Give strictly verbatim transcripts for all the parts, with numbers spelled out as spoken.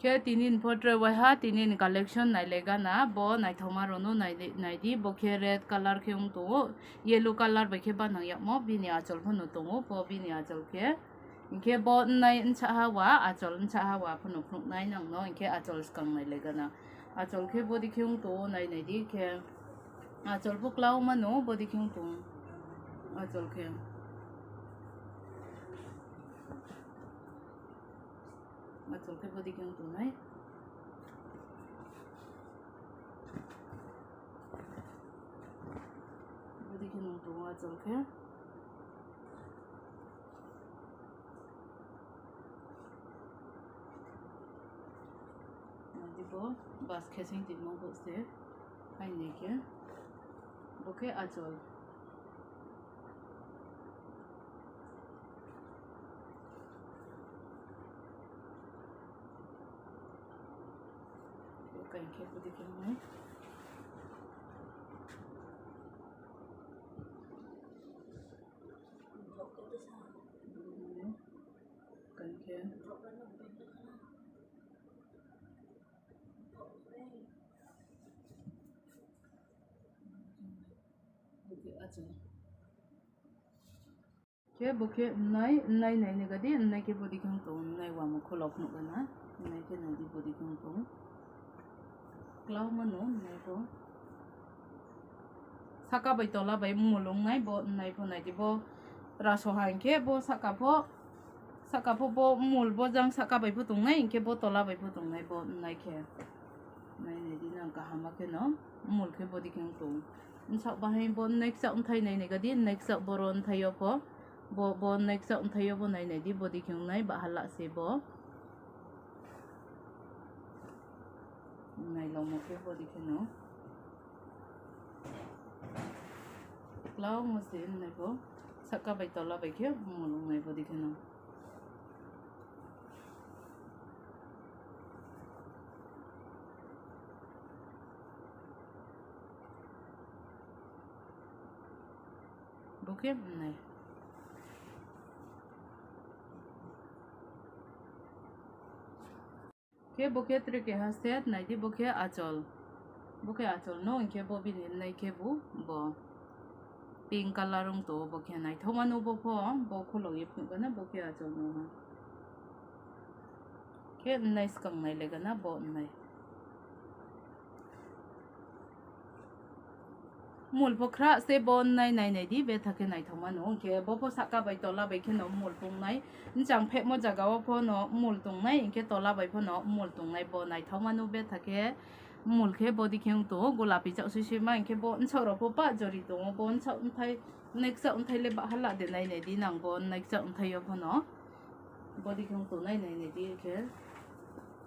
Khe tini ni photo waiha tini ni collection nailaigana, bo naithokma rokno naidi, bo khe red colour khe wng tongo, yellow colour bai khe banang yakmo, bini achol phano tongo, bo bini achol khe. Hinkhe bo wngnai wngsaha wa, achol wngsaha wa phano phunuknai nangno, hinkhe achol swkang nailaigana. Achol khe bodi khe wng tongo, nai naidi khe. Achol bo kwlao mano, bodi khe wng tongo. Achol khe. Achol khe bodi khe wng tongnai. Bodi khe wng tongo achol khe. Naidi bo bas khe seng tongmo bo se. Haini khe. Bo khe achol. Kain khe bodi khe wngnai. Kain khe. Bodi achol. Khe bo khe wngnai, wngnai naini gadi, wngnai khe bodi khe wng tongo, wngnai wamo khulok nukgana, wngnai khe naidi bodi khe wng tongo. Kwlao mano wngnai bo. Saka bai tola bai mul wngnai bo, wngnai bo naidi bo. Raso hai khe bo saka pho, saka pho bo mul bo jang saka bai pho tongnai, hinkhe bo tola bai pho tongnai bo, wngnai khe. Nai naidi nang kaham ma kheno, mul khe bodi khe wng tongo. Wngsak bahai bo next wngthai nai nai gadi, next boro wngthai o pho. Bo, bo next wngthai o bo nai naidi, bodi khe wngnai, bahala se bo. Nai longmo khe bodi kheno. Kwlao mo se wngnai bo. Saka bai tola bai khe mul wngnai bodi kheno. Bo khe wngnai. Khe bo khe tre keha set naidi, bo khe achol. Bo khe achol no, hinkhe bo bini wngnai khe bo, bo pink colour wng tongo, bo khe naithokma no bo pho, bo khulogwi phunukgana, bo khe achol no ha. Khe wngnai swkang nailaigana bo wngnai. Mul pho khra se bo wngnai nai naidi, betha khe naithokma no. Hinkhe bo pho saka bai tola bai kheno mul tongnai. Nwchang phekmo jaga o pho no mul tongnai, hinkhe tola bai pho no mul tongnai. Bo naithokma no betha khe mul khe bodi khe wng tongo, gulapi chak sui sui ma, hinkhe bo nwsak rok pho pa jori tongo. Bo nwsak wngthai, nwksak wngthai le bahala de nai naidi nang bo nwksak wngthai o pho no. Bodi khe wng tongnai nai naidi khe.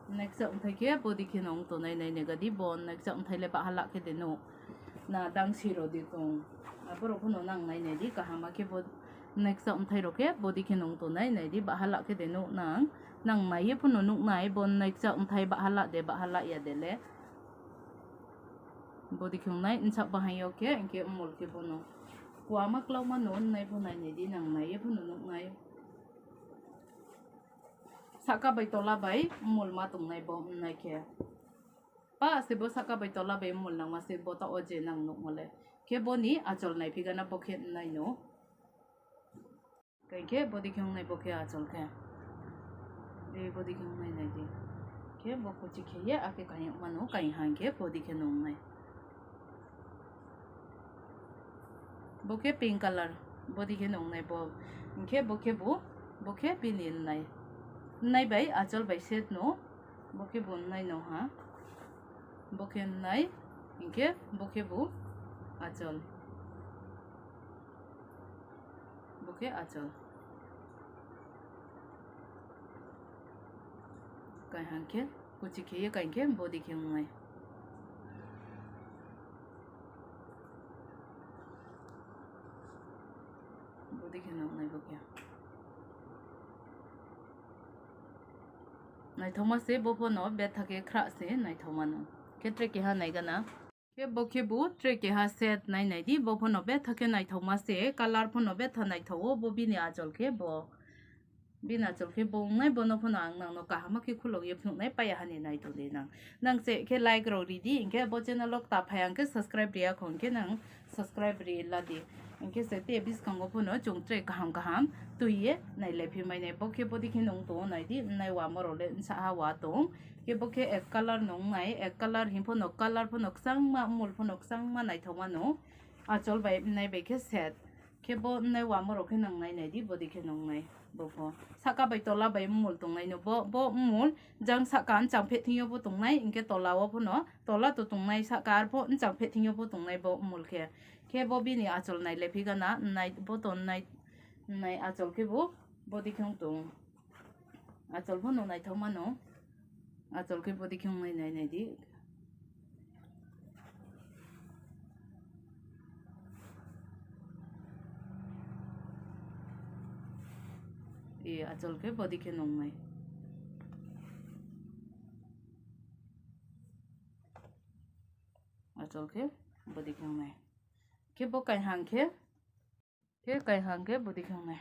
Nwksak wngthai khe bodi khe no wng tongnai nai naigadi bo nwksak wngthai le bahala khe de nuk. Na dang siro di tong. Aborok phano nang nai naidi kaham ma khe bo nwksak wngthai rok khe bodi khe no wng tongnai naidi bahala khe de nuk nang. Nang naiye phano nuknai bo nwksak wngthai bahala de bahala ya de le. Bodi khe wngnai nwsak bahai o khe hinkhe mul khe bono. Kuama kwlao ma no wngnai bo nai naidi nang naiye phano nuknai. Saka bai tola bai mul ma tongnai bo wngnai khe. Pa se bo saka bai tola bai mul nangma se bo ta o je nang nukmo le. Khe boni achol naiphigana bo khe wngnai no. Kain khe bodi khe wngnai bo khe achol khe. E bodi khe wngnai naidi. Khe bo kuchi khe ye akhe kain mano kain hang khe bodi khe no wngnai. Bo khe pink colour, bodi khe no wngnai bo. Hinkhe bo khe bo, bo khe bini wngnai. Wngnai bai achol bai set no, bo khe bo wngnai no ha. Bo khe wngnai, hinkhe bo khe bo achol. Bo khe achol. Kain hang khe, kuchi khe ye kain khe bodi khe wngnai. Bodi khe no wngnai bo khe. Naithokma se bo phano betha khe khra se naithokma no. Khe tre keha naigana. Khe bo khe bo tre keha set nai naidi, bo phano betha khe naithokma se, colour phano betha naithogo, bo bini achol khe bo. Bini achol khe bo wngnai, bono phano ang nangno kaham khe khulogwi phunuknai, paiya hani naitongdi nang. Nang che khe like rok ridi, hinkhe bo channel o ta phai ang khe subscribe riya kho, hinkhe nang subscribe ri ladi. Hinkhe se te bwskango phano chwng tre kaham kaham twiye nailai phi mai nai. Bo khe bodi khe nung tongo naidi, nai wama rok le nsa ha wa tong. Khe bo khe ek color nung nai, ek color hin phano color phano kwchangma, mul phano kwchangma naithok mano. Achol bai nai bai khe set. Khe bo nai wama rok khe nang nai naidi, bodi khe nung nai. Bo pho saka bai tola bai mul tong nai no. Bo, bo mul jang saka nchang phe thing yo bo tong nai, hinkhe tola o phano, tola to tong nai, saka ar pho nchang phe thing yo bo tong nai bo mul khe. Khe bo bini achol nailai phi gana, nai bo to nai, nai achol khe bo bodi khe wng tong. Achol phano naithok mano. Achol khe bodi khe wng nai, nai, nai di. E, achol khe bodi khe nung nai. Achol khe bodi khe wng nai. Khe bo kaihang khe Khe kaihang khe bodi khe wngnai.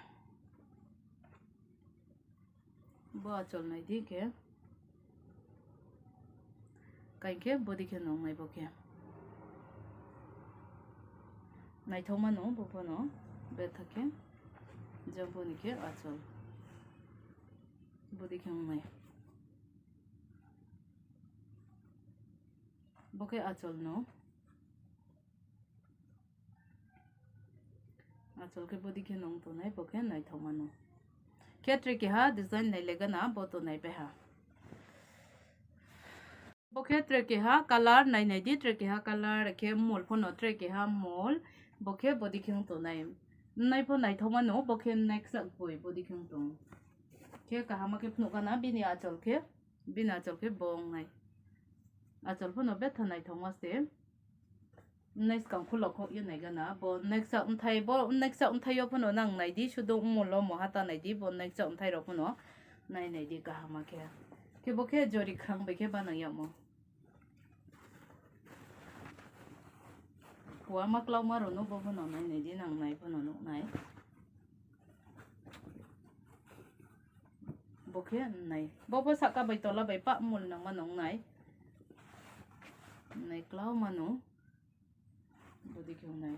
Bo achol nai di khe. Kain khe bodi khe nungnai bo khe. Naithok mano bo phano betha khe. Jang boni khe achol. Bodi khe wngnai. Bo khe achol no. Achol khe bodi khe nung tonai, bo khe naithok mano. Khe tre keha design nai lega na, bo to nai beha. Bo khe tre keha color nai nai di, tre keha color khe mol phano tre keha mol, bo khe bodi khe wng tonai. Nai pho naithok mano, bo khe next sak boi bodi khe wng tong. Khe kahama khe phunuk gana, bini achol khe, bini achol khe bo wng nai. Achol phano betha naithok ma se. Nai swkang khulok khok ye nai gana. Bo neksa wngthai, bo neksa wngthai yo phano nang nai di, sudo molo moha ta nai di, bo neksa wngthai rok phano nai nai di kahama khe. Khe bo khe jori khang bai khe banang yamo. Kuama klauma rok no bo phano nai nai di, nang nai phano nuk nai. Bo khe nai. Bo bo saka bai tola bai pa mul nang ma nung nai. Nai klauma no. Bodi khe wngnai.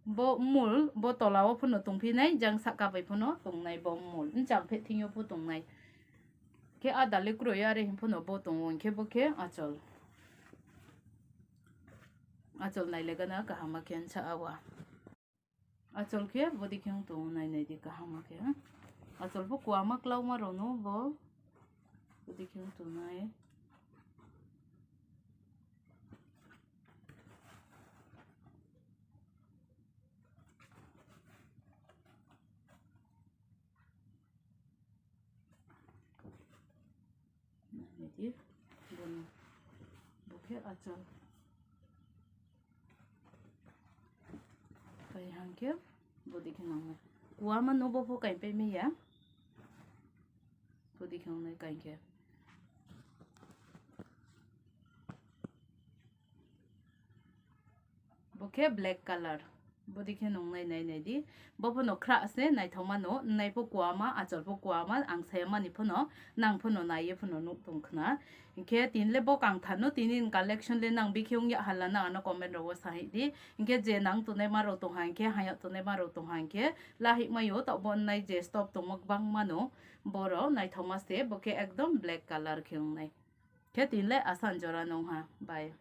Bo mul, bo tola o phano tongphinai, jang saka bai phano tongnai bo mul. Nchang phe thing yo pho tongnai. Khe a dali kroi are hin phano bo tongo, hinkhe bo khe achol. Achol nai lega na kahama khe nsa awa. Achol khe bodi khe wng tongo, nai nai di kahama khe. Achol bo kuama klauma rok no bo bodi khe wng tongnai. Naidi, bono, bo khe achal. Kaihang khe, bodi khe nangnai. Kuama no bo pho kain pai manya. Bodi khe nangnai kain khe. Bo khe black color. Bodi khe nung nai nai nai di. Bo phano khra se naithok mano, nai pho kuama, achal pho kuama, ang saya mani phano, nang phano nai ye phano nuk tong khna. Hinkhe tini le bo kang thar no, tini ni collection le nang bikhe wng ya hala na ano comment rok o sa hai di. Hinkhe je nang tongnai ma rok tong ha hinkhe, haya tongnai ma rok tong ha hinkhe, lahik mai o tok bo nai je stock tongma bang mano, borok naithok ma se, bo khe ekdom black color khe wng nai. Khe tini le asan jora nung ha, bye.